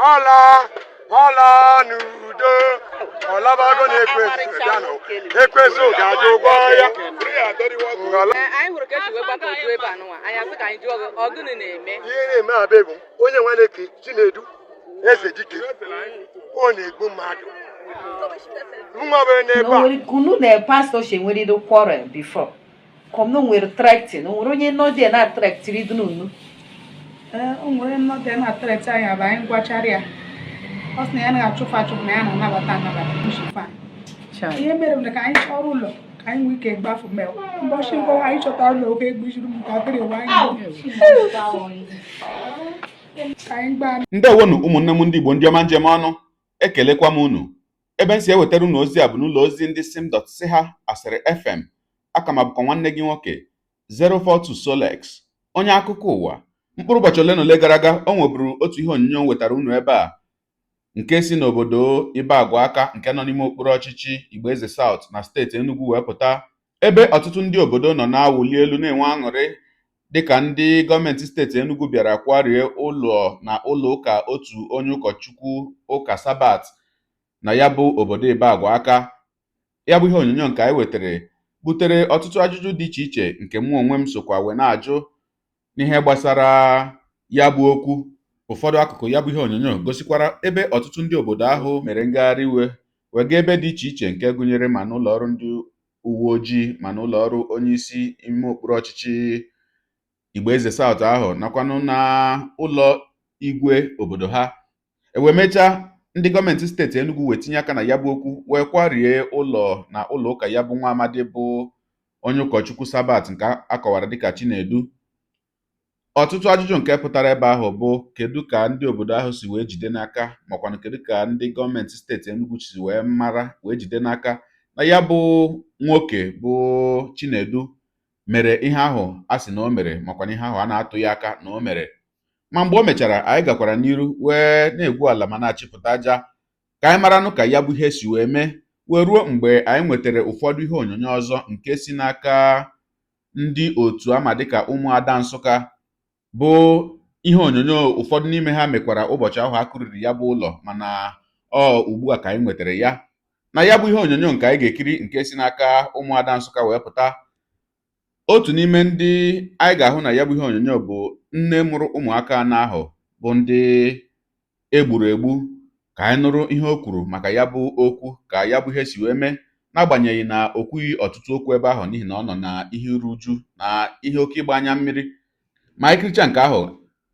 Ọla ọla n'udo, ọlabago na ekwensu bịanụ, ekwensu ga-ajụ ụgwọ ya. Ọla- Ee, anyị hụrụ ka esi wee gbakọjuo ebe a nụnwa. Anyị asị ka anyị jụọ gị, ọ gịnị na-eme? Ihe na-eme abe bụ onye nwanne ke Chinedu Eze Dike, ọ na-egbu mmadụ nwa bụ n'ebe Na a. o nwere kunu na pastor she nwere quarrel before kom no nwere threatening, o nwere onye nọ there na threatening dunu. Ee, o nwere nnọdụ na-atịrịtị anyị bụ anyị gwachara ya, ọ sị na ya na-achụfụ achụfụ, na ya na-anabata anabata nshifa. Ihe mere bụ na ka anyị chọrọ ụlọ ka anyị nwee ike gbafu mel mbọchị mbọ anyị chọtara ụlọ oge egbujiri m ka dịrị ụwa anyị ka anyị gbaa. Ndewonu, ụmụnne m ndị Igbo, ndị ọma, njem ọnụ. Ekelekwa m unu. Ebe m si ewetara unu ozi a bụ n'ụlọ ozi ndị sim dot si ha asịrị FM. Aka m abụkwa nwanne gị nwoke 042 Solex, onye akụkọ ụwa. Mkpụrụ ụbọchị ole na ole gara aga, o nweburu otu ihe onyonyo m wetara unu ebe a nke si n'obodo Ibeagwa aka nke nọ n'ime okpuru ọchịchị Igboeze South na steeti Enugu wee pụta, ebe ọtụtụ ndị obodo nọ na-awụli elu, na-enwe aṅụrị dịka ndị gọọmenti steeti Enugu bịara kwarie ụlọ na ụlọ ụka otu onye ụkọchukwu ụka Sabat na ya bụ obodo Ibeagwa aka. Ya bụ ihe onyonyo nke anyị wetara butere ọtụtụ ajụjụ dị iche iche, nke mụ onwe m sokwa wee na-ajụ n'ihe gbasara ya bụ okwu. Ụfọdụ akụkụ ya bụ ihe onyonyo gosikwara ebe ọtụtụ ndị obodo ahụ mere ngagharị iwe wee gaa ebe dị iche iche, nke gụnyere ma n'ụlọ ọrụ ndị uwe ojii, ma n'ụlọ ọrụ onye isi ime okpuru ọchịchị Igboeze South ahụ, nakwanụ na ụlọ igwe obodo ha. Ewee mechaa, ndị gọọmenti steeti Enugu wee tinye aka na ya bụ okwu, wee kwarie ụlọ na ụlọ ụka ya bụ nwa amadi bụ onye ụkọchukwu Sabat, nke a kọwara dịka Chinedu. Ọtụtụ ajụjụ nke pụtara ebe ahụ bụ, kedu ka ndị obodo ahụ si wee jide n'aka, makwanụ kedu ka ndị gọọmenti steeti Enugu si wee mara wee jide n'aka na ya bụ nwoke bụ Chinedu mere ihe ahụ a sị na o mere, makwana ihe ahụ a na-atụ ya aka na o mere? Ma mgbe o mechara, anyị gakwara n'iru wee na-egwu ala ma na-achịpụta aja ka anyị maranụ ka ya bụ ihe si wee mee, wee ruo mgbe anyị nwetara ụfọdụ ihe onyonyo ọzọ nke si n'aka ndị otu ama dịka ụmụada Nsụka, bụ ihe onyonyo ụfọdụ n'ime ha mekwara ụbọchị ahụ a kụriri ya bụ ụlọ. Mana ọ ugbu a ka anyị nwetara ya na ya bụ ihe onyonyo nke anyị ga-ekiri, nke si n'aka ụmụada Nsụka wee pụta. Otu n'ime ndị anyị ga-ahụ na ya bụ ihe onyonyo bụ nne mụrụ ụmụaka anọ ahụ bụ ndị egburu egbu. Ka anyị nụrụ ihe o kwuru maka ya bụ okwu, ka ya bụ ihe si wee mee, n'agbanyeghị na o kwughị ọtụtụ okwu ebe ahụ n'ihi na ọ nọ na ihe iru uju na ihe oke ịgba anya mmiri. Ma anyị kiricha nke ahụ,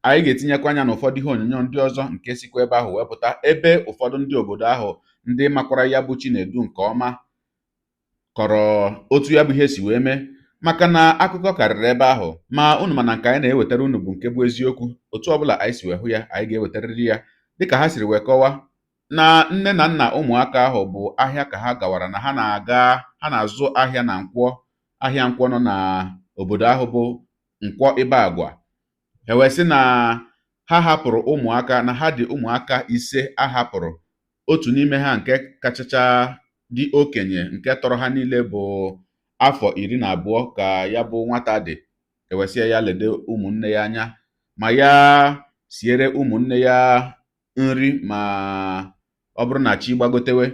anyị ga-etinyekwa anya n'ụfọdụ ihe onyonyo ndị ọzọ nke sikwa ebe ahụ wee pụta, ebe ụfọdụ ndị obodo ahụ, ndị makwara ya bụ Chinedu nke ọma, kọrọ otu ya bụ ihe si wee mee, maka na akụkọ karịrị ebe ahụ. Ma unu mana nke anyị na-ewetara unu bụ nke bụ eziokwu. Otu ọbụla anyị si wee hụ ya, anyị ga-ewetarịrị ya dịka ha siri wee kọwa. Na nne na nna ụmụaka ahụ bụ ahịa ka ha gawara, na ha na-aga, ha na-azụ ahịa na Nkwọ, ahịa Nkwọ nọ na obodo ahụ bụ Nkwọ Ibeagwa. E wee sị na ha hapụrụ ụmụaka, na ha dị ụmụaka 5 a hapụrụ. Otu n'ime ha nke kachacha dị okenye, nke tọrọ ha niile, bụ afọ 12 ka ya bụ nwata dị. Ewesịa ya lede ụmụnne ya anya, ma ya siere ụmụnne ya nri, ma ọ bụrụ na chi gbagotewe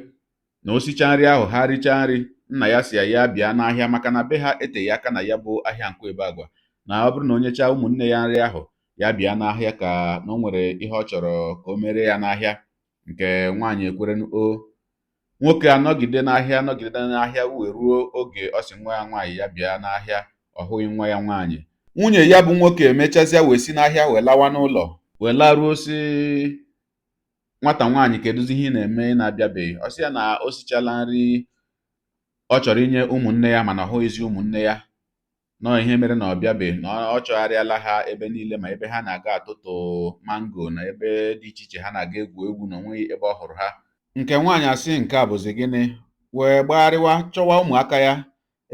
na o sichaa nri ahụ, ha richaa nri, nna ya si ya bịa n'ahịa, maka na be ha eteghị aka na ya bụ ahịa Nkwọ Ibeagwa, na ọ bụrụ na o nyechaa ụmụnne ya nri ahụ, ya bịa n'ahịa, ka na o nwere ihe ọ chọrọ ka o mere ya n'ahịa. Nke nwaanyị ekwere. O nwoke anọgide n'ahịa, nọgide n'ahịa, wee ruo oge ọ sị nwa ya nwaanyị ya bịa n'ahịa, ọ hụghị nwa ya nwaanyị. Nwunye ya bụ nwoke emechazịa wee si n'ahịa wee lawa n'ụlọ, wee laruo, si nwata nwaanyị, kedụzi ihe ị na-eme ị na-abịabeghị? Ọ sị ya na o sichala nri ọ chọrọ inye ụmụnne ya, mana ọ hụghịzi ụmụnne ya, nọọ ihe mere na ọ bịabeghị, na ọ chọgharịala ha ebe niile, ma ebe ha na-aga atụtụ mango na ebe dị iche iche ha na-aga egwu egwu, na onweghị ebe ọ hụrụ ha. Nke nwaanyị asị nke a bụzi gịnị, wee gbagharịwa chọwa ụmụaka ya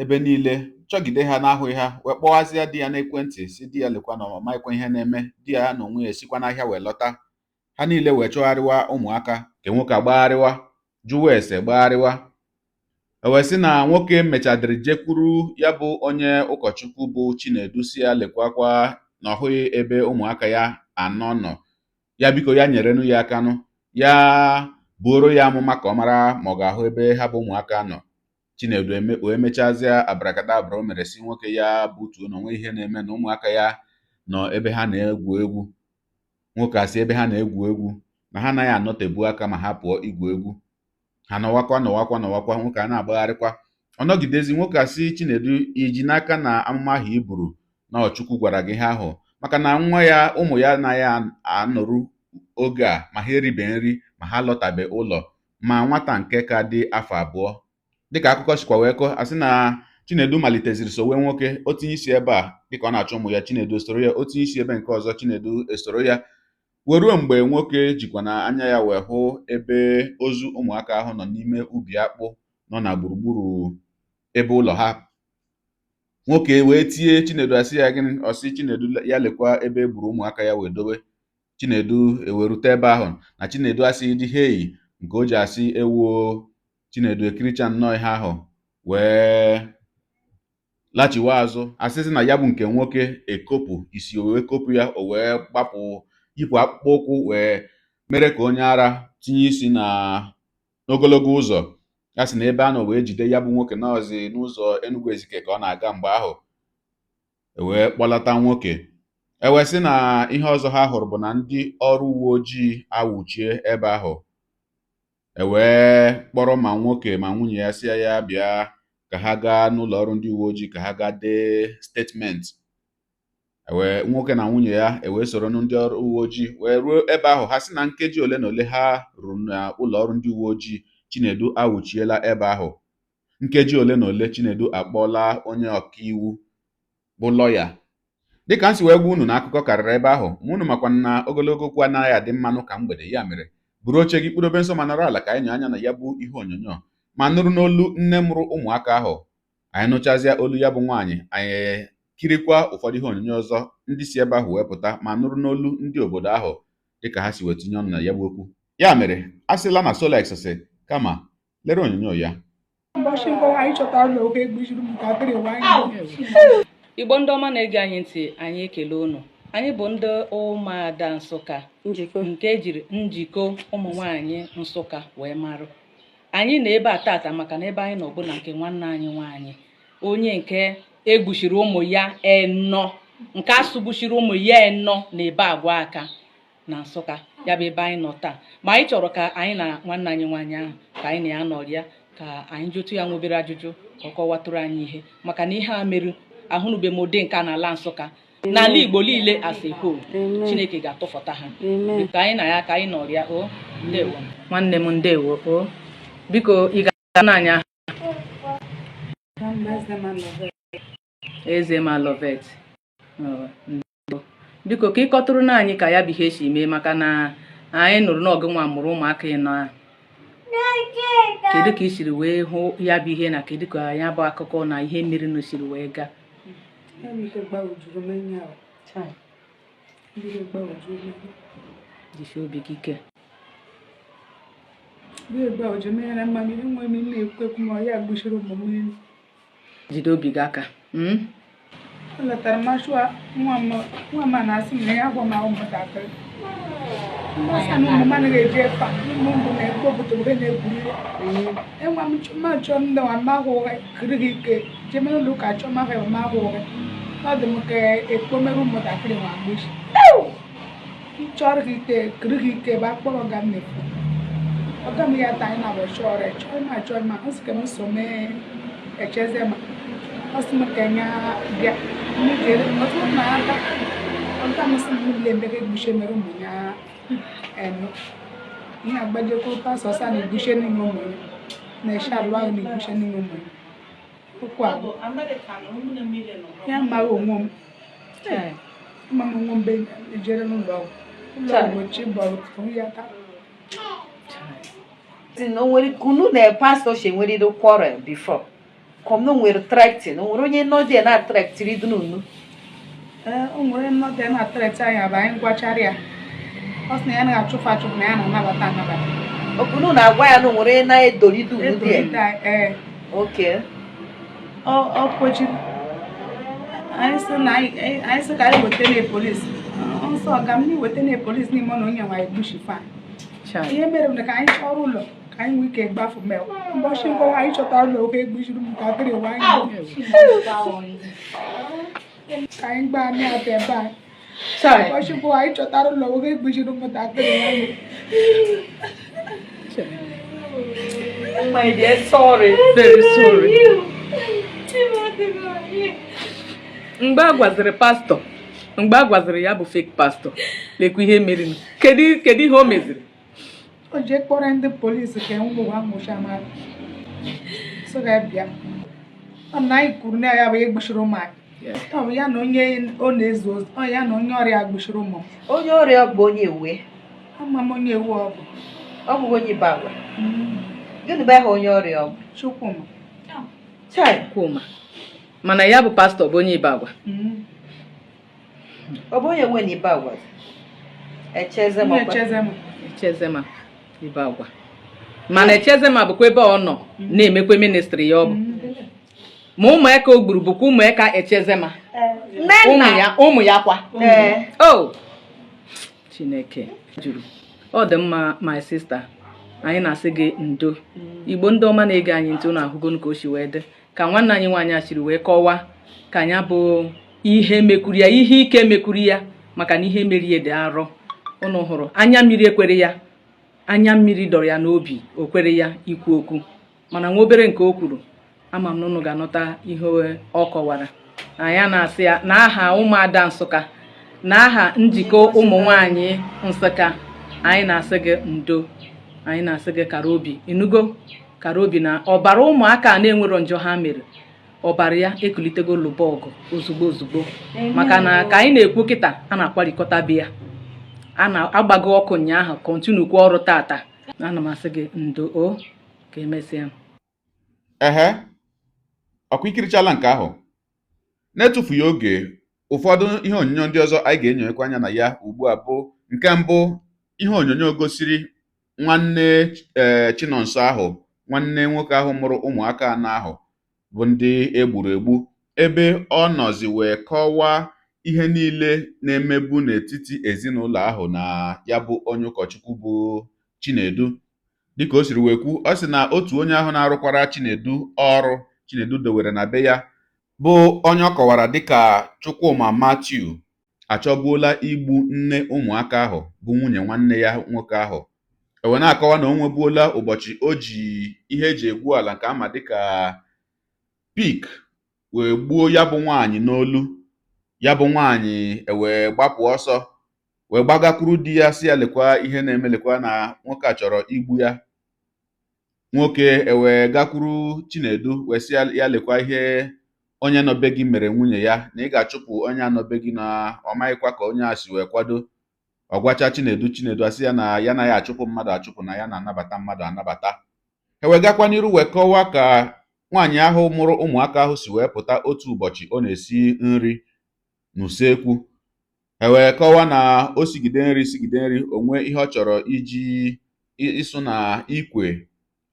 ebe niile, chọgide ha na-ahụghị ha, wee kpọwazie di ya n'ekwentị, si di ya lekwa na ọ maghịkwa ihe na-eme. Di ya na onwe ya esikwa n'ahịa wee lọta. Ha niile wee chọgharịwa ụmụaka. Nke nwoke agbagharịwa jụwa ese, gbagharịwa. E wee sị na nwoke mechadịrị jekwuru ya bụ onye ụkọchukwu bụ Chinedu, si ya lekwakwa na ọ hụghị ebe ụmụaka ya anọ nọ. Ya biko ya nyerenụ ya akanụ, ya buoro ya amụma ka ọ mara ma ọ ga-ahụ ebe ha bụ ụmụaka nọ. Chinedu wee mechazie abrakadabra o mere, si nwoke ya butuo na onwe ihe na-eme na ụmụaka ya nọ ebe ha na-egwu egwu. Nwoke asị ebe ha na-egwu egwu na ha anaghị anọtebu aka ma ha pụọ igwu egwu. Ha nọwakwa nọwakwa nọwakwa, nwoke a na-agbagharịkwa, ọ nọgidezi. Nwoke asị Chinedu, iji n'aka na amụma ahụ i buru na ọ Chukwu gwara gị ihe ahụ, maka na nwa ya, ụmụ ya anaghị anọrụ oge a ma ha eribe nri, ma ha lọtabe ụlọ, ma nwata nke ka dị afọ 2. Dịka akụkọ sikwa wee kọọ, asị na Chinedu maliteziri sowe nwoke. O tinye isi ebe a dịka ọ na-achọ ụmụ ya, Chinedu esoro ya. O tinye isi ebe nke ọzọ, Chinedu esoro ya, wee ruo mgbe nwoke jikwa na anya ya wee hụ ebe ozu ụmụaka ahụ nọ n'ime ubi akpụ nọ na gburugburu ebe ụlọ ha. Nwoke wee tie Chinedu, asị ya gịnị? Ọ sị Chinedu ya lekwa ebe e gburu ụmụaka ya wee dobe. Chinedu ewerute ebe ahụ na Chinedu asịghị dị hei nke o ji asị ewuo. Chinedu ekiricha nnọọ ihe ahụ wee lachiwa azụ, asịsị na ya bụ nke nwoke ekopụ isi, o wee kopụ ya, o wee gbapụ, yipụ akpụkpọ ụkwụ, wee mere ka onye ara tinye isi na n'ogologo ụzọ. Ya sị na ebe a nọ wee jide ya bụ nwoke nọọzi n'ụzọ Enugu Ezike ka ọ na-aga mgbe ahụ, e wee kpọlata nwoke. E wee sị na ihe ọzọ ha hụrụ bụ na ndị ọrụ uwe ojii awụchie ebe ahụ, e wee kpọrọ ma nwoke ma nwunye ya, sị ya bịa ka ha gaa n'ụlọ ọrụ ndị uwe ojii ka ha gaa dee statement. Ewee nwoke na nwunye ya ewee soro ndị ọrụ uwe ojii wee ruo ebe ahụ. Ha sị na nkeji ole na ole ha ruru na ụlọ ọrụ ndị uwe ojii, Chinedu awụchiela ebe ahụ. Nkeji ole na ole, Chinedu akpọọla onye ọkaiwu bụ lọya. Dịka m si wee gwa unu na akụkọ karịrị ebe ahụ, ma unu makwa na ogologo okwu anaghị adị mmanụ ka mgbede. Ya mere buru oche gị, kpụdobe nso ma nọrọ ala ka anyị nyoo anya na ya bụ ihe onyonyo ma nụrụ n'olu nne mụrụ ụmụaka ahụ. Anyị nụchazie olu ya bụ nwaanyị, anyị kirikwa ụfọdụ ihe onyonyo ọzọ ndị si ebe ahụ wee pụta ma nụrụ n'olu ndị obodo ahụ dịka ha si wee tinye ọnụ na ya bụ okwu. Ya mere a sịla na Solex sị, kama lere onyonyo ya. Ụbọchị mbụ anyị chọtara ụlọ oge egbujiri m ntakịrị nwanyị. Igbo ndị ọma na-ege anyị ntị, anyị ekele unu. Anyị bụ ndị ụmụada Nsụka nke ejiri njikọ ụmụ nwaanyị Nsụka wee marụ. Anyị nọ ebe a tata maka na ebe anyị nọ bụ na nke nwanne anyị nwaanyị, onye nke egbuchiri ụmụ ya enọ, nke asụgbuchiri ụmụ ya enọ na ebe agwa aka na Nsụka, ya bụ ebe anyị nọ taa. Ma anyị chọrọ ka anyị na nwanne anyị nwaanyị ahụ, ka anyị na ya nọrịa, ka anyị jụtụ ya nwa obere ajụjụ ka ọ kọwatụrụ anyị ihe, maka na ihe a mere ahụnube m ụdị nke a n'ala Nsụka, n'ala Igbo niile as a whole. Chineke ga-atụfọta ha. Ka anyị na ya ka anyị nọrịa. O ndewo nwanne m, ndewo. O biko, ị ga-ana anyị aha? Eze Malovet. Biko, ka ị kọtụrụ na anyị ka ya bụ ihe si mee, maka na anyị nụrụ na ọgụ nwa mụrụ ụmụaka ịnọ ahụ. Kedu ka ị siri wee hụ ya bụ ihe, na kedu ka ya bụ akụkọ na ihe mere nụ siri wee gaa? Ya bụ ihe gbagwojuru m anya o. Ihe gbagwojuru m anya. Jisie obi gị ike. Ihe gbagwojuru m anya na mma m enwe m na-ekwu ekwu ma ọ ya gbuchiri ụmụ m niile. Jide obi gị aka. Ọ letara m achụwa nwa m, nwa m a na-asị m na ya gwa m ahụ ụmụntakịrị. Mgbasa na ụmụ m anaghị eji efe a, ụmụ mbụ na-ekwu obodo mgbe na-egwuri. Enwa m ma chọọ ndị nwa m ahụ ụgha kiri gị ike jee mere ụlọ ụka chọọ m ahụ m ahụ ụgha. Ọ dị m ka ekpomere ụmụntakịrị nwa mgbuchi. M chọrọ gị ike kiri gị ike ebe akpọrọ ọga m na-efu. Ọga m ya taa anyị na-abụ chọrọ chọọ ma chọọ ma ọ sị ka m so mee echeze ma ọ sị m ka nya bịa m jere ọtụtụ m na-ata ọga m sị m niile mbe ka egbuche mere ụmụ ya enu ihe agbajekwa pastọ sa na-egbuche n'ime ụmụ ya na-eche alụ ahụ na-egbuche n'ime ụmụ ya okwu agwụ ya amaghị onwe m ama m onwe m mgbe ejere n'ụlọ ọgwụ ụlọ ọgwụ chi bọrọ ya taa. Si na o nwere ka unu na pastọ si enwerịrị quarrel before, ka ọ na o nwere threatening, o nwere onye nọ there na threateniri dị n'unu? Ee, o nwere nnọdụ ya na-atịrịtị anyị abụ anyị gwachara ya, ọ sị na ya anaghị achụfụ achụfụ, na ya na-anabata anabata. Unu na-agwa ya na o nwere onye na-edoride unu there? Edoride anyị, ee. Okay. Ọ kwechiri. Anyị sị na anyị sị ka anyị weta na polisi nsọ. Sọ ọga m n'iweta na polisi n'ime na onye nwa egbuchifa. Ihe mere bụ ka anyị chọrọ ụlọ ka anyị nwee ike gbafu mee ụbọchị mbụ anyị chọtara ụlọ oge egbuchiri ụmụntakịrị nwanyị ka anyị gbaa amị abịa ebe anyị. Ụbọchị mbụ anyị chọtara ụlọ oge egbuchiri ụmụntakịrị nwanyị. My dear, sorry. Very sorry. Mgbe a gwaziri pastọ, mgbe a gwaziri ya bụ fake pastọ, lekwa ihe mere. Kedu ihe o meziri? O jee kpọrọ ndị polisi ka ụmụ ha nwụcha mmadụ so ga bịa. Ọ na anyị kwuru na ya bụ egbuchiri ụmụ anyị. Ọ bụ ya na onye ọ na-ezu ozi, ọ ya na onye ọrịa gbuchiri ụmụ m. Onye ọrịa bụ onye ewe? Ama m onye ewu ọ bụ. Ọ bụghị onye Ibagwa? Gịnị bụ aha onye ọrịa ọ bụ? Chukwuma. Chai. Chukwuma. Mana ya bụ pastọ bụ onye Ibagwa. Ọ bụ onye nwe na Ibagwa? Echezema. Onye Echezema. Echezema Ibagwa. Mana Echezema bụkwa ebe ọ nọ na-emekwa ministry ya ọ bụ. Ma ụmụaka o gburu bụkwa ụmụaka Echezema. Ụmụ ya kwa. O Chineke juru. Ọ dị mma, my sister. Anyị na-asị gị ndo. Igbo ndị ọma na-ege anyị ntị, unu ahụgonu ka o si wee dị, ka nwanne anyị nwaanyị a siri wee kọwaa ka ya bụ ihe mekwuru ya, ihe ike mekwuru ya, maka na ihe merie dị arọ. Unu hụrụ anya mmiri ekwere ya, anya mmiri dọrọ ya n'obi, o kwere ya ikwu okwu, mana nwa obere nke o kwuru, ama m na unu ga-anọta ihe ọ kọwara. Anyị na-asị ya na aha ụmụada Nsụka, na aha njikọ ụmụ nwanyị Nsụka, anyị na-asị gị ndo, anyị na-asị gị kara obi, inugo, kara obi na ọbara ụmụaka a na-enwero njọ ha mere, ọbara ya ekulitego lụba ọgụ ozugbo ozugbo, maka na ka anyị na-ekwu kịta, a na-akwarikọta be ya, a na-agbago ọkụ ụnyaahụ, continue kwa ọrụ tata. Ana m asị gị ndo o, ka emesịa. Ehe, ọkwa ikirichala nke ahụ. Na-etufughị oge, ụfọdụ ihe onyonyo ndị ọzọ anyị ga-enyonyekwa anya na ya ugbu a bụ nke mbụ, ihe onyonyo gosiri nwanne ee Chinonso ahụ, nwanne nwoke ahụ mụrụ ụmụaka anọ ahụ bụ ndị egburu egbu, ebe ọ nọzi wee kọwaa ihe niile na-emebu n'etiti ezinụlọ ahụ na ya bụ onye ụkọchukwu bụ Chinedu. Dịka o siri wee kwu, ọ sị na otu onye ahụ na-arụkwara Chinedu ọrụ Chinedu dowere na be ya, bụ onye ọ kọwara dịka Chukwuma Matthew, achọbuola igbu nne ụmụaka ahụ bụ nwunye nwanne ya nwoke ahụ. E wee na-akọwa na o nwebuola ụbọchị o ji ihe eji egwu ala nke ama dịka pick wee gbuo ya bụ nwaanyị n'olu. Ya bụ nwaanyị ewee gbapụ ọsọ wee gbagakwuru di ya, sị ya lekwa ihe na-eme, lekwa na nwoke a chọrọ igbu ya. Nwoke ewee gakwuru Chinedu wee sị ya lekwa ihe onye nọ be gị mere nwunye ya, na ị ga-achụpụ onye anọ be gị, na ọ maghịkwa ka onye a si wee kwado. Ọ gwacha Chinedu, Chinedu asị ya na ya anaghị achụpụ mmadụ achụpụ, na ya na-anabata mmadụ anabata. E wee gakwa n'iru wee kọwaa ka nwaanyị ahụ mụrụ ụmụaka ahụ si wee pụta otu ụbọchị ọ na-esi nri n'usekwu. E wee kọwaa na o sigide nri, sigide nri, o nwee ihe ọ chọrọ iji ịsụ na ikwe,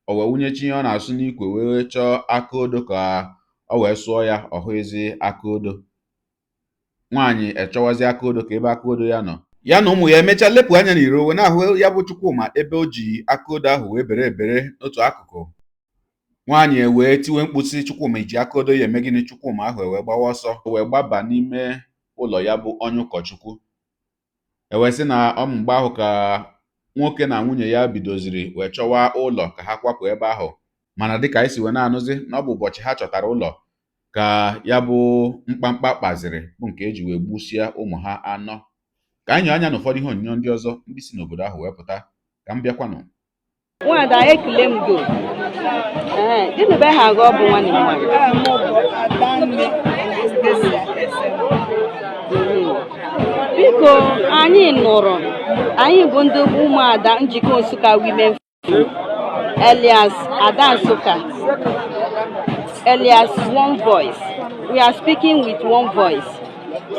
o wee wụnyechi ihe ọ na-asụ n'ikwe wee chọọ aka odo ka ọ wee sụọ ya, ọ hụghịzị aka odo. Nwaanyị echọwazi aka odo ka ebe aka odo ya nọ. Ya na ụmụ ya emechaa lepụ anya n'iro wee na-ahụ ya bụ Chukwuma ebe o ji aka odo ahụ wee bere ebere n'otu akụkụ. Nwaanyị wee tiwe mkpu sị, "Chukwuma, iji aka odo ya eme gịnị?" Chukwuma ahụ ewee gbawa ọsọ wee gbaba n'ime ụlọ ya bụ onye ụkọchukwu. E wee sị na ọ mgbe ahụ ka nwoke na nwunye ya bidoziri wee chọwa ụlọ ka ha kwapụ ebe ahụ, mana dịka anyị si wee na-anụzi na ọ bụ ụbọchị ha chọtara ụlọ ka ya bụ mkpamkpa kpaziri, bụ nke eji wee gbusịa ụmụ ha anọ. Ka anyị nyoo anya n'ụfọdụ ihe onyonyo ndị ọzọ ndị si n'obodo ahụ wee pụta, ka m bịakwanụ. Nwada, ekele m go. Ee, gịnị bụ aha gị? Ọ bụ nwanne m nwaanyị. Mụ bụ Adanne Anastasia Eze. Biko, anyị nụrụ, anyị bụ ndị ụmụada njikọ Nsụka Women Elias Ada Nsụka, Elias One Voice. We are speaking with one voice.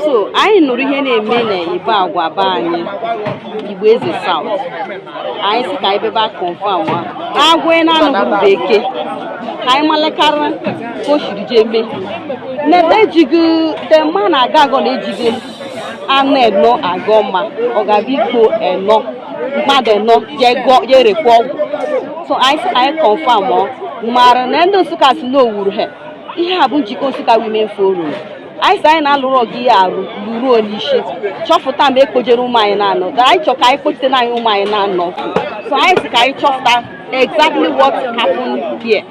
So anyị nụrụ ihe na-eme na Ibagwa be anyị, Igbo Eze South. Anyị sị ka anyị bebe confirm agwọ na-anụghị bekee, ka anyị malekarị ka o siri jee mee nete ejighị tema na aga agọ na ejighị. Anụ enọ agọ mma, ọ ga-abịa ikpo enọ mmadụ enọ je gọ je rekwa ọgwụ. So anyị sị ka anyị confirm ọ mara na ndị Nsụka si na owuru ha. Ihe a bụ njikọ Nsụka Women Forum. Anyị sị anyị na-alụrụ ọgụ ihe arụ luruo n'isi, chọpụta mgbe ekpojere ụmụ anyị na-anọ. Anyị chọ ka anyị kpochite na anyị ụmụ anyị na-anọ. So anyị sị ka anyị chọpụta exactly what happened here.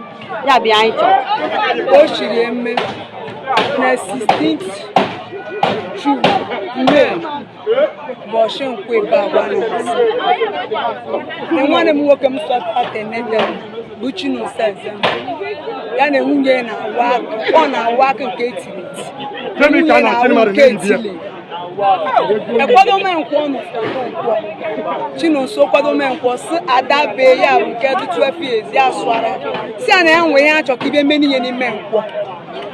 Ya bụ anyị chọrọ. O shiri eme na 16th June, May, ụbọchị Nkwọ Ibagwa na na nwanne m nwoke m sọpatenete bụ Chinonso Ezem, ya na nwunye na-awa aka, ọ na-awa aka nke etiri eti, nwunye na-awụ nke etili. Ekwadome nkwọ nụfọdụ nkwọ Chinonso kwadome nkwọ si ada bee ya bụ nke dị 12 years, ya sụara si ya na ya nwee ihe achọ ka ibe mene ihe n'ime nkwọ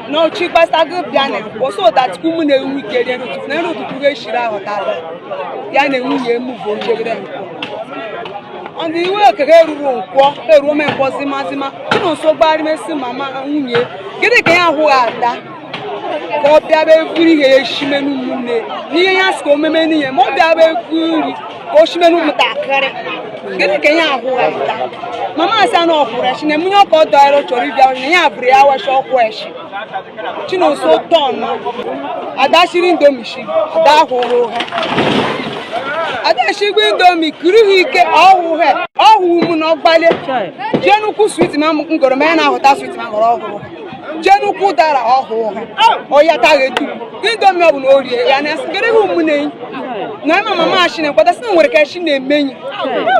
na ochi gbasago bịa na nkwọ, so that ụmụ na-enwe ike rie nri ụtụtụ na nri ụtụtụ ga-eshiri aghọtara ya na nwunye emuvo ochegide nkwọ. Ndị iwe okeke eruru nkwọ eruo me nkwọ zima zima. Chinonso gbarịmesi mama nwunye, gịnị ka ya ahụghị ada ka ọ bịa be buru ihe ya eshime n'ụmụnne n'ihe ya sị ka o meme n'ihe ma ọ bịa be bu nri ka o shime n'ụmụntakịrị, gịnị ka ya ahụghị ada? Mama asị na ọ kwụrụ eshi na emunye ọka ọ dọrọ chọrọ ịbịa na ya bụrụ ya weshi ọkwụ eshi. Chinonso tọn ada shiri Indomie shi, ada hụrụ ha, ada shigbu Indomie kuru ha ike ọhụ ha ọhụ ụmụ na ọgbalie jee nnukwu sweet ma ngoro ma ya na-ahụta sweet ma ngoro ọhụrụ, jee nnukwu ụdara ọhụụ ha ọyataghị etu Indomie ọ bụ na o rie ya na gịrị ha ụmụnne na ịma mama ashi na-ekwata sị na nwere ka eshi na-emenyi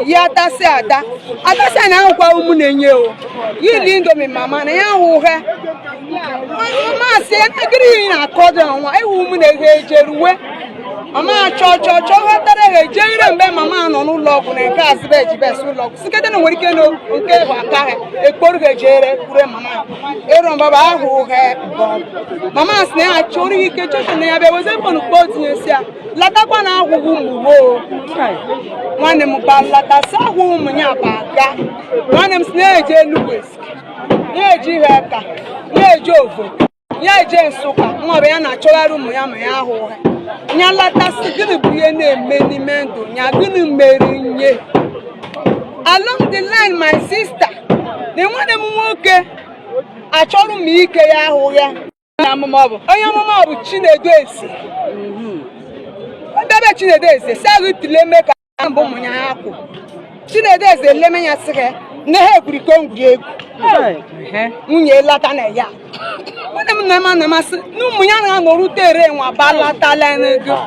ya tasị ada atasị na ahụkwa ụmụnne nye o yili Indomie mama na ya hụ ha. Mama asị ya na gịrị ihe na-akọ dị ọnwa ịhụ ụmụnne ha ejeruwe. Mama chọọ chọọ chọọ ghọtara ha ejere mgbe mama nọ n'ụlọ ọgwụ na nke azịba ejibes ụlọ ọgwụ sikete na nwere ike na nke bụ aka ha ekporu ha ejere kwure mama ịrụ mbaba ahụ ha bụ mama sị na ya chọrọ ike chọchọ na ya bịa weze fon kpọọ tinyesi ya latakwa na ahụhụ ụmụ nwanne m ba latasị ahụ ụmụ ya bụ aga. Nwanne m si na-eje Enugu Ezike, na-eje ihe aka, na-eje ovo, ya eje Nsụka, nwa bụ ya na-achọgharị ụmụ ya ma ya ahụ ha. Ya latasị gịnị bụ ihe na-eme n'ime ndụ ya, gịnị mere nye along the line my sister na nwanne m nwoke achọrọ m ike ya ahụ ya. Onye amụma ọ bụ Chinedu Eze ebe Chinedu Eze si agụ tileme ka mbụ ụmụ ya akwụ. Chinedu Eze leme ya sị ha na ha egwuriko ngwuri egwu nwunye lata na ya. Nwanne m na-ema na amasị na ụmụ ya na-anọrute ere nwa balatala n'ego,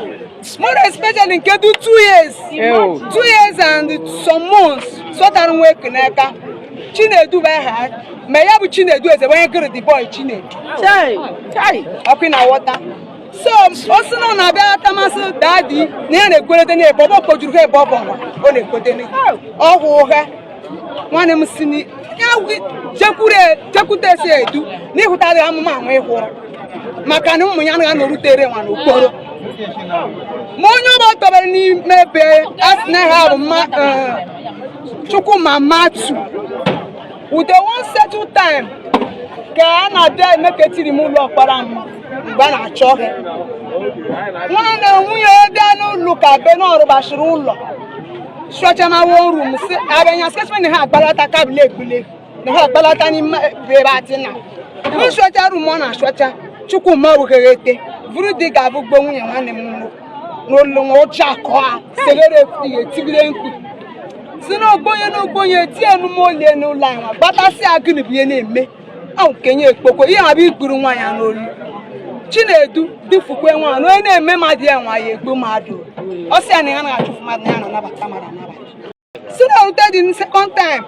more especially nke dị 2 years, 2 years and some months sọtara nwa eku n'aka Chinedu bụ aha ma ya bụ Chinedu Eze bụ onye gụrụ the boy Chinedu ọkụ na wọta. So o si na ọ na-abịa atamasị daddy na ya na-ekwerete na ebe ọbọ kpojuru ha ebe ọ bụ nwa ọ na-ekwote ọgwụ ụgha. Nwanne m si ya jekwute esi edu na ịhụtarị amụma anwa ịhụrụ maka na ụmụ ya anaghị anọrutere nwa n'okporo ma onye ọbọ tọbere n'ime be asị na ha bụ Chukwuma Matu with the one settle time ka a na-abịa eme ka etiri m ụlọ ọkpara m mgbe a na-achọ ha. Nwanne nwunye bịa n'ụlọ ka be na ọrụbachiri ụlọ sụchamawo room si abịanya sketchman na ha agbalata kabụl egbule na ha agbalata n'ime ebe atị na nsụcha room ọ na-asụcha Chukwuma wugherete vuru dị ga-abụ gbo nwunye nwanne m n'ụlọ nwa ụcha akọ a segere etigide mkpu si n'ogbonye n'ogbonye tie enumolie n'ụlọ anyị nwa gbatasị a gịnị bụ ihe na-eme ahụ kenye ekpokwo ihe ha bụ igburu nwaanyị ya n'olu. Chinedu dufukwe nwa na onye na-eme mmadụ ya nwa ya egbu mmadụ ọ sị ya na ya na-achụfu mmadụ na ya na-anabata mmadụ anabata si na orute dị second time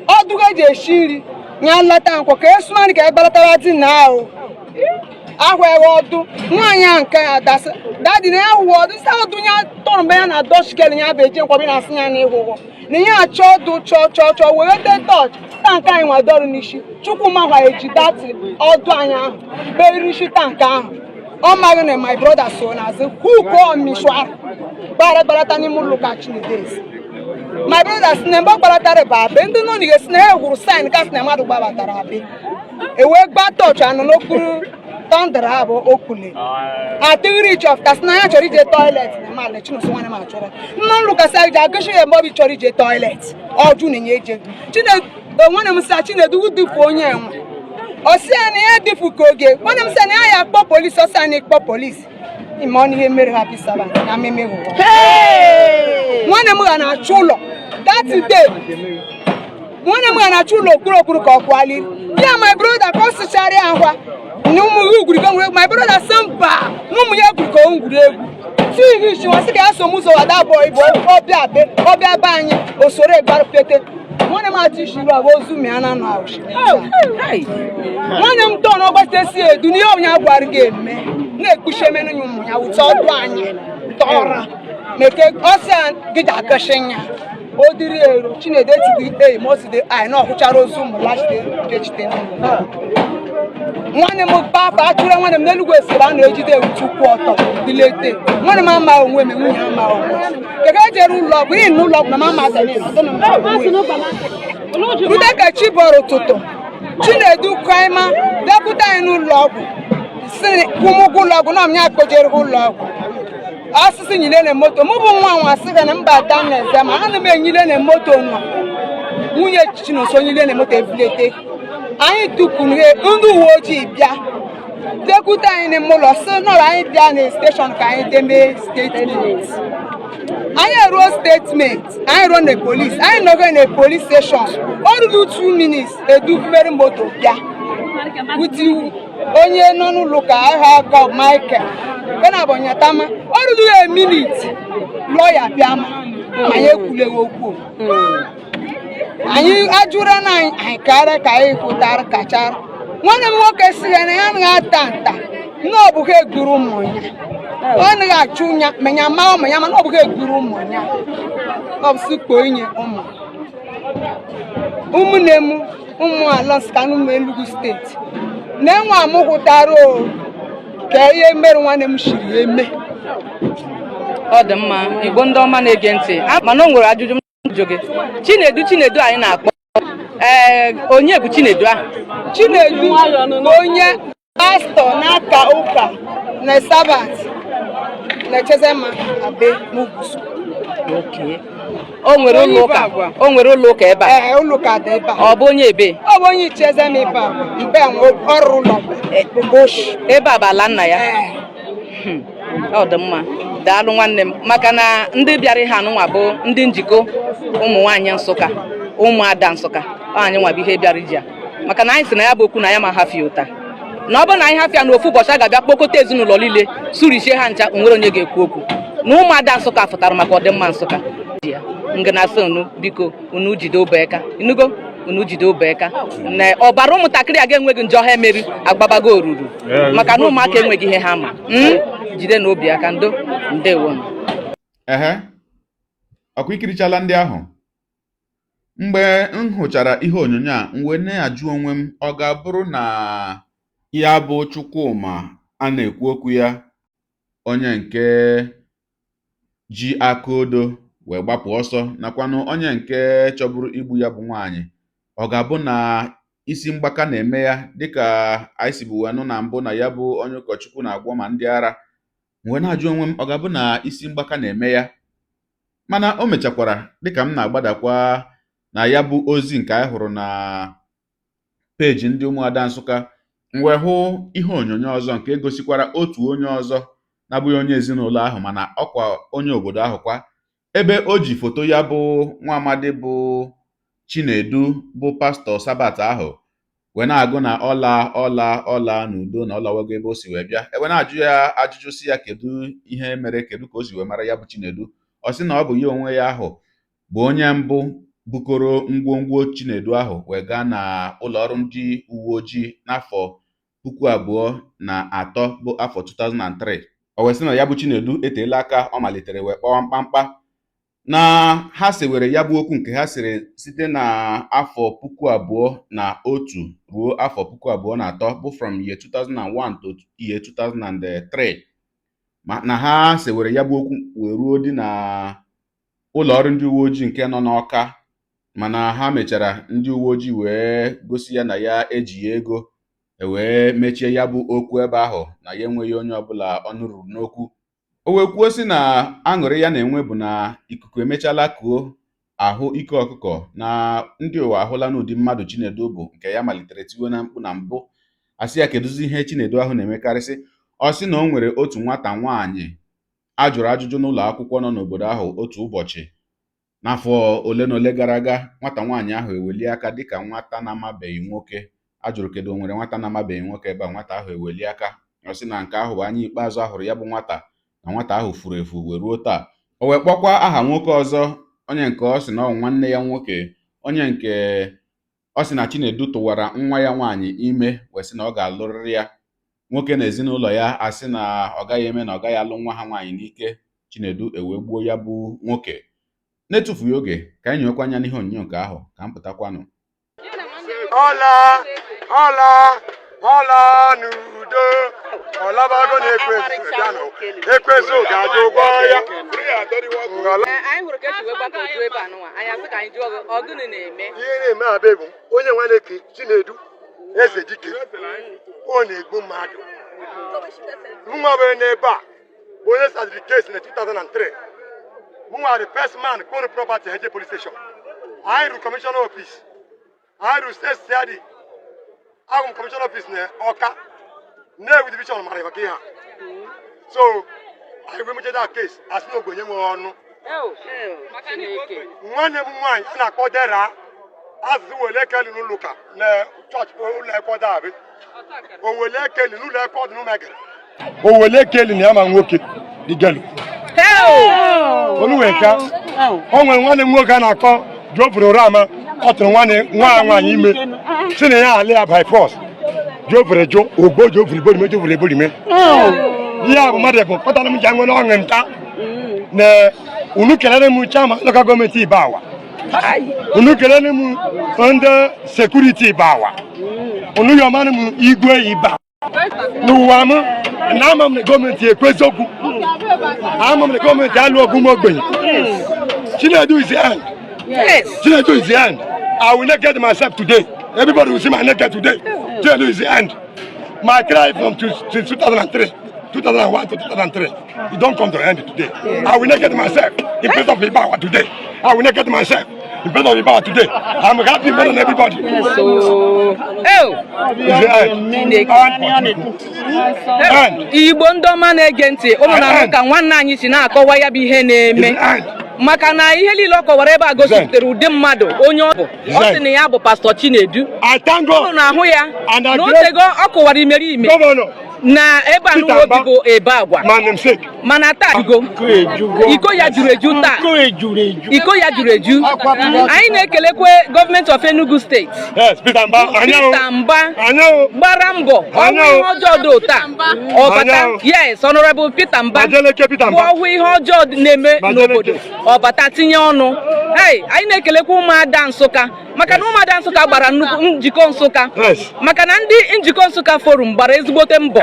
ọdụgo eji esi nri ya lata nkwọ ka esumani ka egbalatara di na ahụ ahụ ewe ọdụ nwaanyị a nke ya dasị daddy na ya hụwa ọdụ si ọdụ ya tọrọ mgbe ya na dọshkel ya bụ eje nkwọ bi na asị ya na ịhụhụ na ya achọ ọdụ chọọ chọọ chọọ were te tọch tankị anyị nwa dọrụ n'isi Chukwuma gwa eji datị ọdụ anyị ahụ beriri isi tankị ahụ ọ maghị na my brother so n'azụ huko mishwara gbara gbarata n'ime ụlọ ụka Chinedu Eze. My brother si na mgbe ọ gbaratara bụ abe ndị nọ n'ihe si na ha hụrụ sign ka sị na mmadụ gbabatara abe ewee gbaa tọọchị anọ n'okpuru Tọndara abụ okwule atịghịrị iche ọfụta sị na ya chọrọ ije toilet na ma Chinonso nwanne m achọrọ nna nlụkasị ije agụchi ya mgbe ọ bụ chọrọ ije toilet ọjụ na-enye eje. Chinedu nwanne m sị Chinedu dịpụ onye enwe ọsị ya na ya dịpụ ka oge nwanne m sị na ya ya akpọ polisi ọsị ya na ịkpọ polisi ime ọnụ ihe mere Happy Servant na mmemme ụwa nwanne m ga na-achụ ụlọ that day. Nwanne m ga na-achụ ụlọ okpuru okpuru ka ọ kwali ya. My brother ka ọ sịchara ya ngwa na ụmụ ya ugwurigo nwere. My brother sị mba, na ụmụ ya gwuru ka o ngwuri egwu tihi isi nwa sị ka ya so m ụzọ wada bọị bụ ọbịa be ọbịa be anyị osoro egbarupete. Nwanne m atụ isi ruo ozu mịa na anụ ahụ. Nwanne m tọọ na ọgbasite si edu n'ihe onye gwara gị eme na-ekpuchi emenu ya ụmụ ya wụta ọdụ anyị tọrọ meke ọsịa gị ji akọshi ya o dịrị ero. Chinedu etidi eyi ma o si dị anyị na ọhụchara ozu ụmụ lachite jechite. Nwanne m papa achụrụ nwanne m n'Enugwu esere a na-ejide ewu chukwu ọtọ dilete. Nwanne m ama onwe m, nwunye ama onwe keke ejere ụlọ ọgwụ ị n'ụlọ ọgwụ na mama rute ka chi bọrọ ụtụtụ. Chinedu kaima bịakwute anyị n'ụlọ ọgwụ si kwụmụgwọ ụlọ ọgwụ na ọmnya kpojere ha ụlọ ọgwụ asịsị nyile na moto. Mụ bụ nwa nwa sị na mba da na eze ma ana m enyile na moto nwa nwunye Chinonso nyile na moto ebulete anyị tukunu ndị uwe ojii bịa bịakwute anyị n'ime ụlọ sị nọrọ anyị bịa na station ka anyị deme statement. Anyị eruo statement, anyị ruo na police, anyị nọgo na police station o ruru 2 minutes eduvere moto bịa with onye nọ n'ụlọ ụka aha aka Michael kena bụ nyatama. O ruru a minute lọya bịa ma anyị ekwuleghị okwu. Anyị ajụrụ na anyị anyị kara ka anyị kwụtara kachara. Nwanne m nwoke si ya na ya anaghị ata nta na ọ bụghị egburu ụmụ ya, ọ anaghị achụ ya ma ya ma ụmụ ya, mana ọ bụghị egburu ụmụ ya, ọ bụ sị kpoo inye ụmụ ụmụnne m ụmụ ala Nsụka na ụmụ Enugu steeti na-enwe amụhụtara o ka ihe mere nwanne m shiri eme. Ọ dị mma. Igbo ndị ọma na-ege ntị, mana o nwere ajụjụ m jụ gị. Chinedu, Chinedu anyị na-akpọ, ee, onye bụ Chinedu ahụ? Chinedu bụ onye pastọ n'aka ụka na Sabat na Echezema Abe n'Ugwusu. Okay. O nwere ụlọ ụka, o nwere ụlọ ụka ebe a? Ee, ụlọ ụka dị ebe a. Ọ bụ onye ebe? Ọ bụ onye Ichezema ebe a mgbe ọrụ ụlọ Oshi. Ebe a bụ ala nna ya? Ee. Ọ dị mma, daalụ nwanne m, maka na ndị bịara ihe anụnwa bụ ndị njikọ ụmụ nwaanyị Nsụka, ụmụada Nsụka. Ọ anyị nwa bụ ihe bịara iji ya, maka na anyị sị na ya bụ okwu na ya ma hafie ụta na ọ bụrụ na anyị hafịa na ofu ụbọchị a ga-abịa kpokọta ezinụlọ niile surichie ha ncha, onwere onye ga-ekwu okwu na ụmụada Nsụka fụtara maka ọdịmma Nsụka ya. Ngana unu biko, unu jide obe aka inugo, unu jide obe aka na ọbara ụmụntakịrị a ga-enweghị njọ ha emeri agbabago oruru, maka na ụmụaka enweghị ihe ha ma. Jide na obi aka ndo ndewonu. Ehe, ọkwa ikirichala ndị ahụ. Mgbe m hụchara ihe onyonyo a, m wee na-ajụ onwe m, ọ ga-abụrụ na ya bụ Chukwuma a na-ekwu okwu ya, onye nke ji aka odo wee gbapụ ọsọ, nakwanụ onye nke chọburu igbu ya bụ nwaanyị, ọ ga-abụ na isi mgbaka na-eme ya, dịka anyị sibu wee nụ na mbụ na ya bụ onye ụkọchukwu na-agwọ ma ndị ara? M wee na-ajụ onwe m, ọ ga-abụ na isi mgbaka na-eme ya? Mana o mechakwara dịka m na-agbadakwa na ya bụ ozi nke anyị hụrụ na peji ndị ụmụada Nsụka, m wee hụ ihe onyonyo ọzọ nke gosikwara otu onye ọzọ na-abụghị onye ezinụlọ ahụ, mana ọkwa onye obodo ahụ kwa, ebe o ji foto ya bụ nwa amadi bụ Chinedu bụ pastọ Sabat ahụ wee na-agụ na ọla ọla ọla n'udo na ọlawago ebe o si wee bịa. Ebe na-ajụ ya ajụjụ si ya kedu ihe mere, kedu ka o si wee mara ya bụ Chinedu, ọ sị na ọ bụ ya onwe ya ahụ bụ onye mbụ bukọrọ ngwongwo Chinedu ahụ wee gaa na ụlọ ọrụ ndị uwe ojii n'afọ 2003, bụ afọ 2003. O wee sị na ya bụ Chinedu eteela aka ọ malitere wee kpawa mkpamkpa, na ha sewere ya bụ okwu nke ha sịrị site na afọ 2001 ruo afọ 2003, bụ from year 2001 to year 2003, ma na ha sewere ya bụ okwu wee ruo dị na ụlọ ọrụ ndị uwe ojii nke nọ n'Ọka, mana ha mechara ndị uwe ojii wee gosi ya na ya ejighị ego. E wee mechie ya bụ okwu ebe ahụ na ya enweghị onye ọbụla ọnụ ruru n'okwu. O wee kwuo sị na aṅụrị ya na-enwe bụ na ikuku emechala kuo ahụ ike ọkụkọ na ndị ụwa ahụla n'ụdị mmadụ Chinedu bụ nke ya malitere tiwe na mkpu na mbụ. Asị ya kedụzi ihe Chinedu ahụ na-emekarịsị. Ọ sị na o nwere otu nwata nwaanyị a jụrụ ajụjụ n'ụlọ akwụkwọ nọ n'obodo ahụ otu ụbọchị n'afọ ole na ole gara aga. Nwata nwaanyị ahụ ewelie aka dịka nwata na-amabeghị nwoke. A jụrụ kedu o nwere nwata na-amabeghị nwoke ebe a, nwata ahụ ewelie aka. Ọ sị na nke ahụ bụ anya ikpeazụ a hụrụ ya bụ nwata, na nwata ahụ furu efu wee ruo taa. O wee kpọkwa aha nwoke ọzọ, onye nke ọ sị na ọ nwanne ya nwoke, onye nke ọ sị na Chinedu tụwara nwa ya nwaanyị ime wee sị na ọ ga-alụrịrị ya. Nwoke na ezinụlọ ya asị na ọ gaghị eme, na ọ gaghị alụ nwa ha nwaanyị n'ike. Chinedu ewee gbuo ya bụ nwoke. Na-etufughị oge, ka anyị nyewekwa anya n'ihe onyonyo nke ahụ ka m pụtakwanụ. Ọla, ọla, ọla n'udo. Ọlabago na ekwensu bịanụ. Ekwensu ga-ajụ ụgwọ ya. Ọla. Anyị hụrụ ka esi wee gbakọ otu ebe a nụnwa, anyị asị ka anyị jụọ gị, ọ gịnị na-eme? Ihe na-eme abe bụ onye nwanne ke Chinedu Eze Dike, ọ na-egbu mmadụ. Mụnwa bụ n'ebe a bụ onye saziri case na 2003. Mụnwa the first man kpọrọ property eje police station. Anyị ru commissioner office, anyị ru state CID, ahụ m commissioner office na Ọka, Nnewi division mara maka ihe a. So anyị wee meche that case, asị na ogbenye nwe ọnụ. Nwanne m nwaanyị a na-akpọ Dera azụzụ wele ekeli n'ụlọ ụka na chọọchị ụlọ ekwe dabe owele ekeli n'ụlọ ekwe ọdụ n'ụmegere owele ekeli na ya ma nwoke dị gelu oluweka. O nwere nwanne m nwoke a na-akpọ Jofre Orama, ọ tụrụ nwanne nwa ya nwaanyị ime, si na ya alị ya by force. Jofre jụ ogbo Jofre borime Jofre borime. Ihe a bụ mmadụ bụ kpatara m ji nwere ọṅụ nta na unu kelere m chairman local government Ibagwa, unu kelere m ndị security Ibagwa, unu yọmanụ m igwe Iba n'ụwa m na ama m na gọọmenti ekwu eziokwu, ama m na gọọmenti alụ ọgụ ụmụ ogbenye. Chinedu is the end. Chinedu is the end. I will not get myself today. Everybody will see my naked today. Chinedu is the end. My cry from since 2003, 2001 to 2003, it don't come to end today. I will not get myself in place of Ibagwa today. I will not get myself in place of Ibagwa today. I'm happy more than everybody. So, oh, It's the end. Chineke. End. Igbo ndị ọma na-ege ntị, ụnụ na-ahụ ka nwanne anyị si na-akọwa ya bụ ihe na-eme, It's the end. maka na ihe niile ọ kọwara ebe a gosipụtara ụdị mmadụ onye ọ bụ. Ọ sị na ya bụ Pastor Chinedu. I thank Ụnụ God. na-ahụ ya And I na otego ọ kụwara imerime Governor, na ebe a nụwa obi bụ ebe agwa, my namesake. Mana taa jugo iko ya juru eju, taa iko ya juru eju. Anyị na-ekelekwe gọọmenti of Enugu Steeti. Yes, Peter Mba. Anyanwụ. Peter Mba Anyanwụ. gbara mbọ ọhụ ihe ọjọọ dị otu a ọbata. Yes, Honorable Peter Mba Majeleke Peter bụ Mba. ọhụ ihe ọjọọ na-eme Majeleke. n'obodo, ọbata tinye ọnụ. Hey, anyị na-ekelekwa ụmụada Nsụka, maka na ụmụada Nsụka gbara nnukwu njikọ Nsụka, maka na ndị njikọ Nsụka forum gbara ezigbote mbọ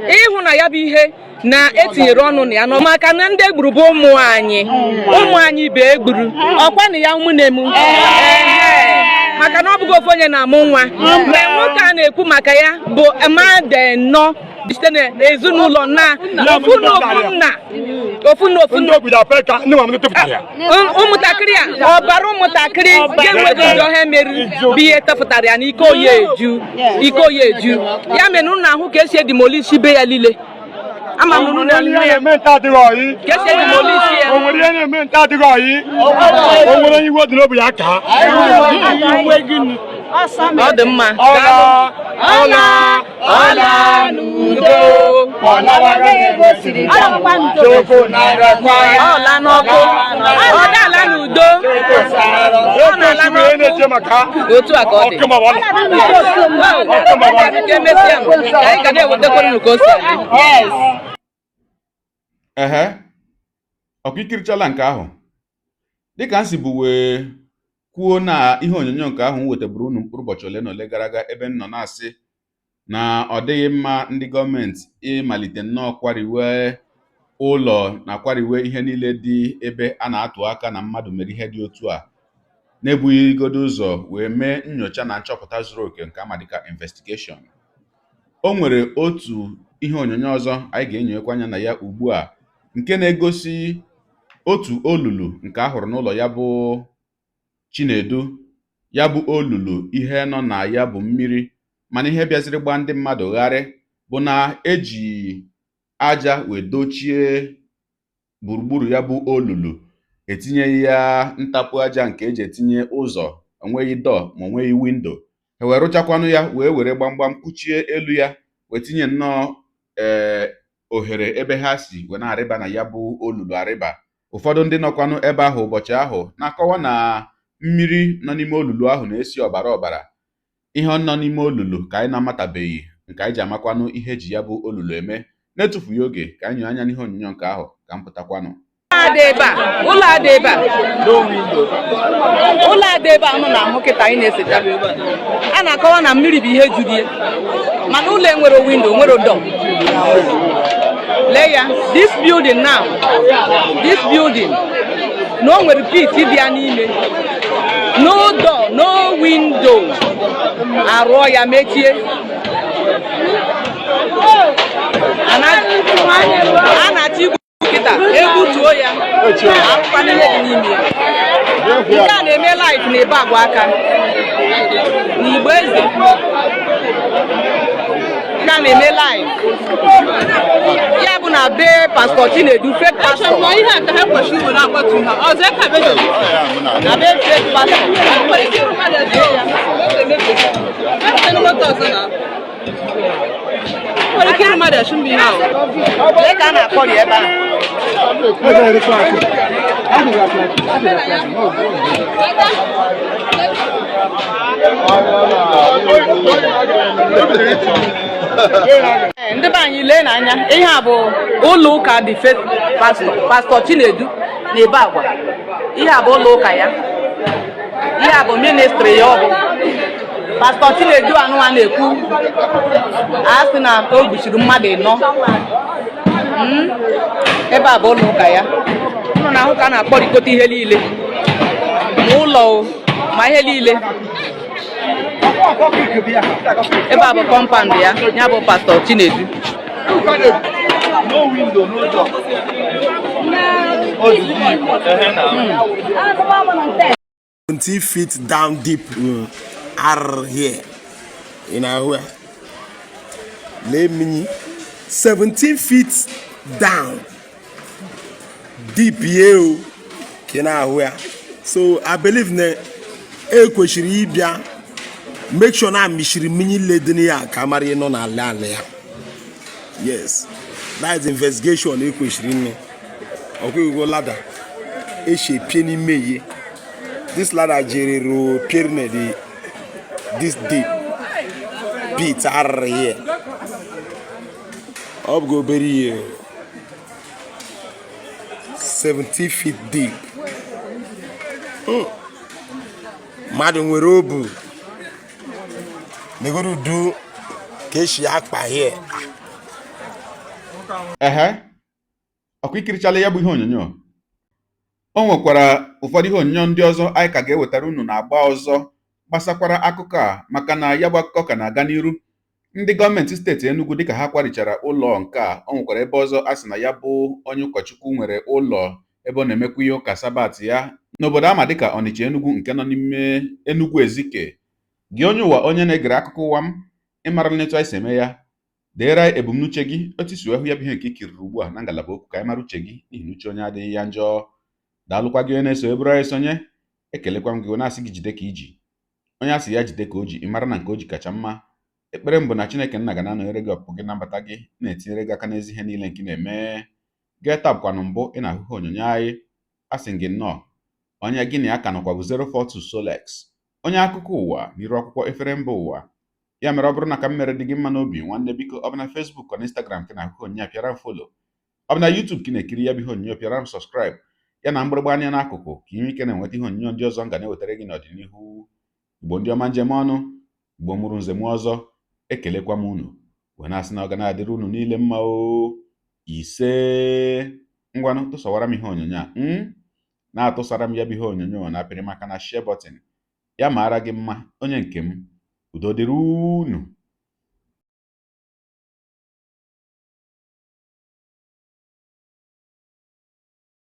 ịhụ na ya bụ ihe na-etinyere ọnụ na ya nọ, maka na ndị egburu bụ ụmụ anyị, ụmụ anyị bụ egburu ọkwa na ya ụmụnne m. Ehe. Maka na ọ bụghị ofu onye na-amụ nwa. Mgbe nwoke a na-ekwu maka ya bụ mmadụ anọ site n'ezinụlọ na ofu na ofu nna, ofu na ofu Ndị nna. obodo Afrịka, ndị nwa m tụpụtara ya. Ụmụntakịrị a, ọbara ụmụntakịrị ga-enweghị ụjọ ha meriri bụ ihe tepụtara ya n'ike oyi eju, ike oyi eju. Ya mere unu na-ahụ ka esi edemolish be ya niile. Ama m na unu O nwere na-ahụ ihe ya na-eme nta adịghị ọyị. ka esi edemolish ya. O nwere ihe na-eme nta adịghị ọyị. O nwere onye iwe dị n'obi ya ka. Ọ dị mma. Ọla, ọla, ọla n'udo. Chukwu na-arakwa ya. Ọla n'ọkụ, ọ dala n'udo. Ọ na-ala Ekwensu bụ ihe na-eche n'ọkụ. maka Otu a ka ọ dị. ọkụ ma ọ bụ ọkụ ma ọ bụ. Ka emesịa nụ, anyị ga na-ewetakwara unu ka o si adị. Ehe, ọkụ ikirichala nke ahụ dịka m si bụ wee kwuo na ihe onyonyo nke ahụ m wetaburu unu mkpụrụ ụbọchị ole na ole gara aga, ebe m nọ na-asị na ọ dịghị mma ndị gọọmenti ịmalite nnọọ kwariwe ụlọ na kwariwe ihe niile dị ebe a na-atụ aka na mmadụ mere ihe dị otu a, na-ebughịgodo ụzọ wee mee nyocha na nchọpụta zuru oke nke ama dịka investigation. O nwere otu ihe onyonyo ọzọ anyị ga-enyekwa anya na ya ugbu a nke na-egosi otu olulu nke a hụrụ n'ụlọ ya bụ Chinedu. Ya bụ olulu, ihe nọ na ya bụ mmiri, mana ihe bịaziri gbaa ndị mmadụ gharị bụ na eji aja wee dochie gburugburu ya bụ olulu, etinyeghị ya ntapu aja nke eji etinye ụzọ, onweghị door ma onweghị window. E wee rụchakwanụ ya, wee were gbamgbam kụchie elu ya, wee tinye nnọọ ohere ebe ha si wee na-arịba na ya bụ olulu arịba. Ụfọdụ ndị nọkwanụ ebe ahụ ụbọchị ahụ na-akọwa na mmiri nọ n'ime olulu ahụ na-esi ọbara ọbara. Ihe nọ n'ime olulu ka anyị na-amatabeghị, nke anyị ji amakwanụ ihe eji ya bụ olulu eme. Na-etufughị oge, ka anyị nyoo anya n'ihe onyonyo nke ahụ ka m pụtakwanụ. Ada ebe a, ụlọ ada ebe a, ụlọ ada ebe a nọ na-ahụ kịta anyị na-eseta. A na-akọwa na mmiri bụ ihe juru ya, mana ụlọ enwere window, nwere door. Lee ya, this building now, this building na o nwere pit dị ya n'ime, no door, no window. Arụọ ya mechie. A na-achọ igbu kịta egbutuo ya, arụkwana ihe dị n'ime ya. Nke a na-eme live na Ibagwa Aka na Igbo Eze. Nke a na-eme live ya bụ na be Pastor Chinedu, fake pastor, na be fake pastor. Lee ka a na-akpọri ebe ahụ. Ndị be anyị, lee n'anya, ihe a bụ ụlọ ụka the fake pastor, Pastor Chinedu na Ibagwa. Ihe a bụ ụlọ ụka ya, ihe a bụ ministry ya. Ọ bụ Pastor Chinedu anụwa na-ekwu, a sị na o gbuchiri mmadụ 4. Ebe a bụ ụlọ ụka ya. Ụnụ na-ahụ ka a na-akpọrikọta ihe niile, ma ụlọ ma ihe niile. Ebe a bụ compound ya, ya bụ Pastor Chinedu. No window, no door. 20 feet down deep R here. Ị na-ahụ ya? Lee mmiri 17 feet down deep here o, ka ị na-ahụ ya. So I believe na e kwesịrị ịbịa make sure na amịchiri mmiri ledin ya ka mara ihe nọ n'ala ala ya. Yes, that is investigation e kwesịrị ime. Ọkwa ladder esi epie n'ime ihe. This ladder jere ruo pierne the this deep pit arịrị here. Ọ bụgo obere ihe o. 70 feet deep. Mmadụ nwere obu negoro udu ka esi akpa here. Ehe, ọkwa ikirichala ya bụ ihe onyonyo. O nwekwara ụfọdụ ihe onyonyo ndị ọzọ anyị ka ga-ewetara unu na-agba ọzọ gbasakwara akụkọ a, maka na ya bụ akụkọ ka na-aga n'iru. Ndị gọọmenti steeti Enugu, dịka ha kwarichara ụlọ nke a, o nwekwara ebe ọzọ a sị na ya bụ onye ụkọchukwu nwere ụlọ ebe ọ na-emekwa ihe ụka Sabbath ya n'obodo ama dịka Ọnịcha Enugu, nke nọ n'ime Enugu Ezike. Gị onye ụwa, onye na-egere akụkọ ụwa m, ịmara etu anyị si eme ya, deere anyị ebumnuche gị, otu isi wee hụ ya bụ ihe nke i kiriri ugbu a na ngalaba okwu, ka anyị mara uche gị, n'ihi na uche onye adịghị ya njọ. Daalụkwa gị onye na-eso eburu anyị sonye. Ekelekwa m gị, na-asị gị jide ka iji. Onye asị ya jide ka o ji, ị mara na nke o ji kacha mma. Ekpere m bụ na Chineke nna ga na-anọnyere gị, ọpụpụ gị na mbata gị, na-etinyere gị aka n'ezi ihe niile nke ị na-eme. Gee tabkwanụ mbụ ị na-ahụ ihe onyonyo anyị, asị gị nnọọ. Onye gị na ya ka nọkwa bụ 042 Solex, onye akụkọ ụwa n'iru akwụkwọ efere mba ụwa. Ya mere, ọ bụrụ na ka m mere dị gị mma n'obi, nwanne, biko, ọ bụ na Facebook ọ na Instagram ka na-ahụ ihe onyonyo a, pịara m follow. Ọ bụ na YouTube ka ị na-ekiri ya bụ ihe onyonyo, pịara m subscribe, ya na mgbịrịgba anya n'akụkụ, ka ị nwee ike na-enweta ihe onyonyo ndị ọzọ m ga na-ewetara gị n'ọdịnihu. Igbo ndị ọma, njem ọnụ, Igbo mụrụ nze m ọzọ, ekelekwa m unu wee na-asị na ọ ga na-adịrị unu niile mma o. Ise. Ngwanụ, tụsawara m ihe onyonyo a, na-atụsara m ya bụ ihe onyonyo na apịrị maka na share button ya. Maara gị mma, onye nke m. Udo dịrị unu.